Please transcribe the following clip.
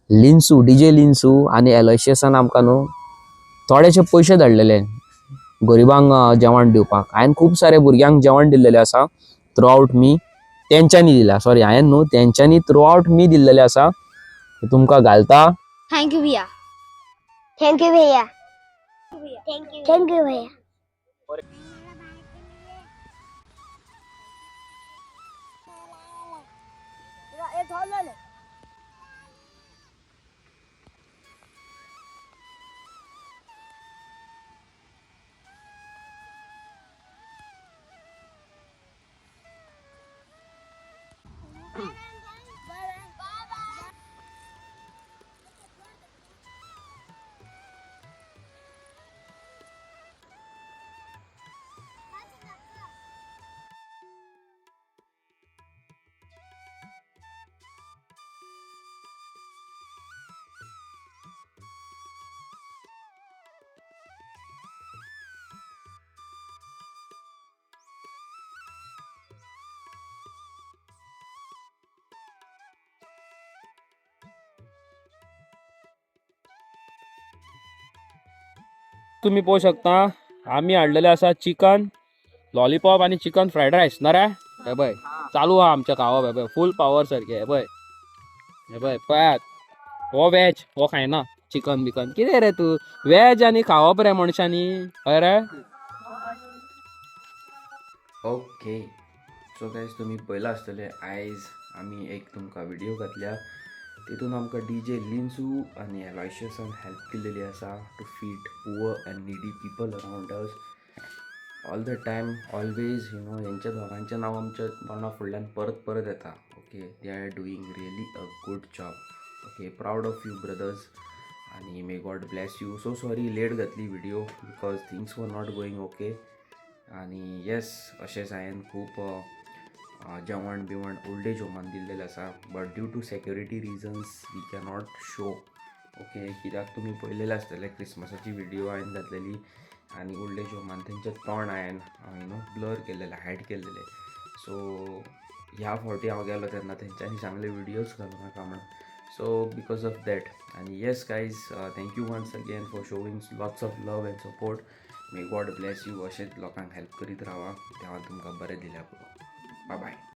लिन्सू, DJ लिन्सू आनी एलोयशियसान आमकां न्हू थोडेशे पयशे धाडलेले गरिबांक जेवण दिवपाक. हांवें खूब सारे भुरग्यांक जेवण दिल्लेलें आसा थ्रू आवट मी, तेंच्यांनी दिल्या, सॉरी हांवें न्हू, तेंच्यांनी थ्रू आवट मी दिल्लेलें आसा. तुमकां घालता. Thank you भैया. Thank you भैया. Thank you भैया. तुमी पळोवंक शकता, आमी हाडलेले आसा चिकन लॉलीपॉप आनी चिकन फ्रायड रायस. ना रे, हे पळय चालू आहा आमचें खावप. हे पळय, फूल पावर सारकें. हे पळय, हे पळय, पळयात. हो वेज, हो खायना चिकन बिकन. कितें रे तूं, वेज आनी खावप रे मनशांनी? हय रे. ओके, सो गायज, तुमी पळयलां आसतलें, आयज आमी एक तुमकां व्हिडियो घातल्या. तितून आमकां डीजे लिन्सू आनी एलॉयशियसान हेल्प केलेली आसा to feed poor and needy people around us. All the time, always, हेंच्या दोगांचें नांव आमच्या तोंडा फुडल्यान परत परत येता. Okay, they are doing really a good job. Okay, proud of you, brothers, आनी may God bless you. So sorry, late घातली video because things were not going okay. आनी येस, अशेंच हांवें खूब जेवण बिवण ओल्ड एज होमान दिल्लेलें आसा, but due to security reasons we cannot show. Okay, कित्याक तुमी पळयलेलें आसतलें, क्रिसमसाची व्हिडियो हांवें घातलेली आनी ओल्ड एज होमान तेंचें तोंड हांवें ब्लर केल्लेलें, हायड केल्लेलें. सो ह्या फावटी हांव गेलो तेन्ना तेंच्यांनी सांगले, व्हिडियोज घालूं नाका म्हण. So because of that. आनी yes guys, thank you once again for showing lots of love and support. May God bless you. अशेंच लोकांक हेल्प करीत रावा. देवान तुमकां बरें दिल्या पुरो. बाय बाय.